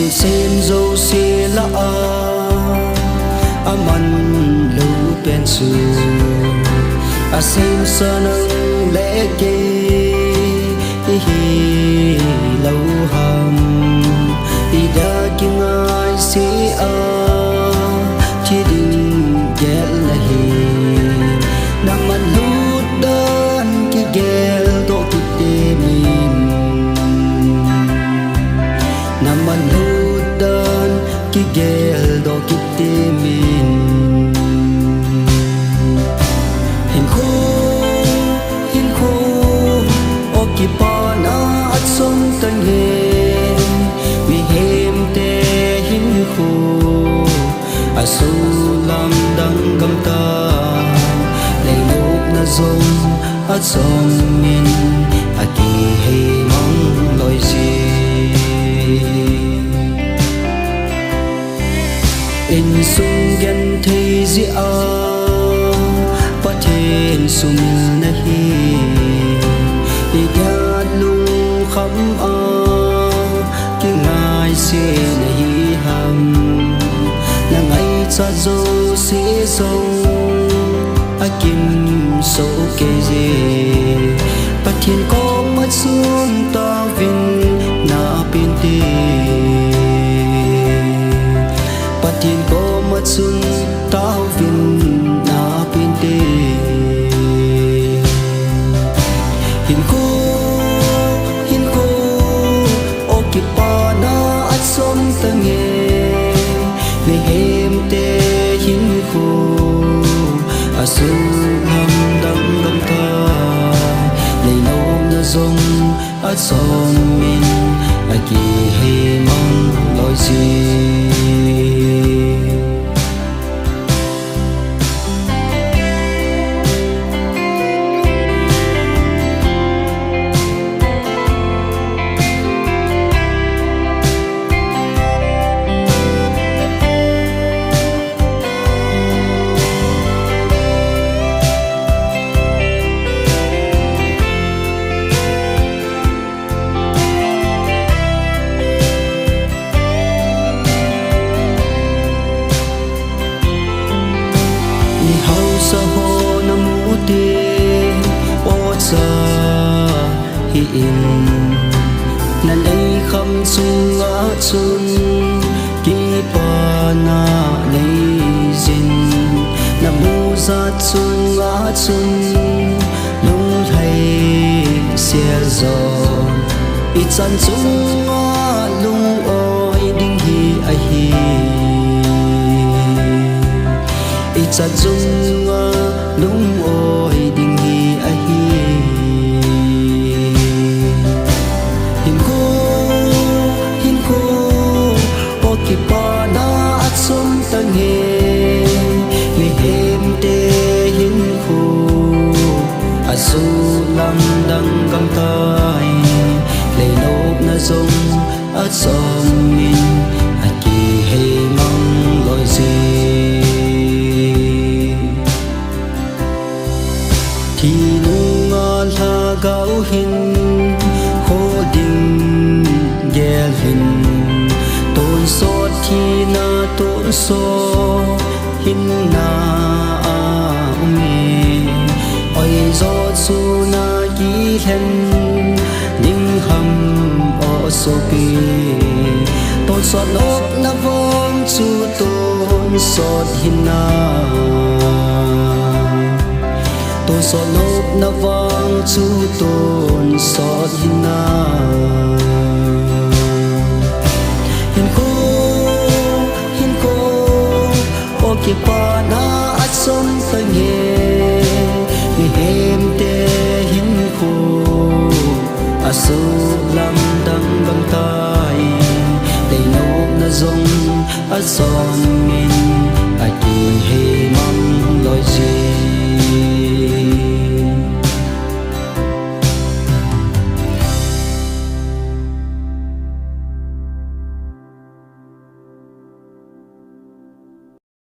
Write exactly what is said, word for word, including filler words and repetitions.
Sem jouse lah a, amanlu pen chu, asemsa nang le kei ihi lou ham. Idia kingaise a, thi ding gel nahi, na manlut dan kigeldoh kit temin. Na manlut dan kigeldoh kit temin. Hinkho, hinkho, o kipana achom tange, mihemte hinkho, asolam dang gamta, leinopna jong achom in, akihei mang loi ji. Insung genthei jeh a, Pathen sumil nahi, idia lungkham a, kingaise nahi ham. Na ngaichat jouse jong, akim soh kei je. Pathen koma chun taovin na pente. Pathen koma chun taovin na pente. Hinkho, hinkho, o kipana achom tange, mihemte hinkho, asolam dang gamta, leinopna jong achom in, akihei mang loi ji. Mihaosa ho namu te, ocha hih in, na neikham chunga chun kipana nei jin, namu jat chunga chun lunglhai sel jo. Ichan chunga lung-oi ding hi ahi. Ichan chunga lung-oi ding hi ahi. Hinkho, hinkho, o kipana achom tange, mihemte hinkho, asolam dang gamta, leinopna jong achom in, akihei mang loi ji. Thi nunga lhagao hin, kho ding gel hin, tonsot thina tonsot hinna a um e. Oi jo chun a kilhen ding ham o sopi, tonsot nopna vang chu tonsot hinna. Tonsot nopna vang chu tonsot hinna. Hinkho, hinkho, o kipana achom tange, mihemte hinkho, asolam dang gamta, leinopna jong achom in,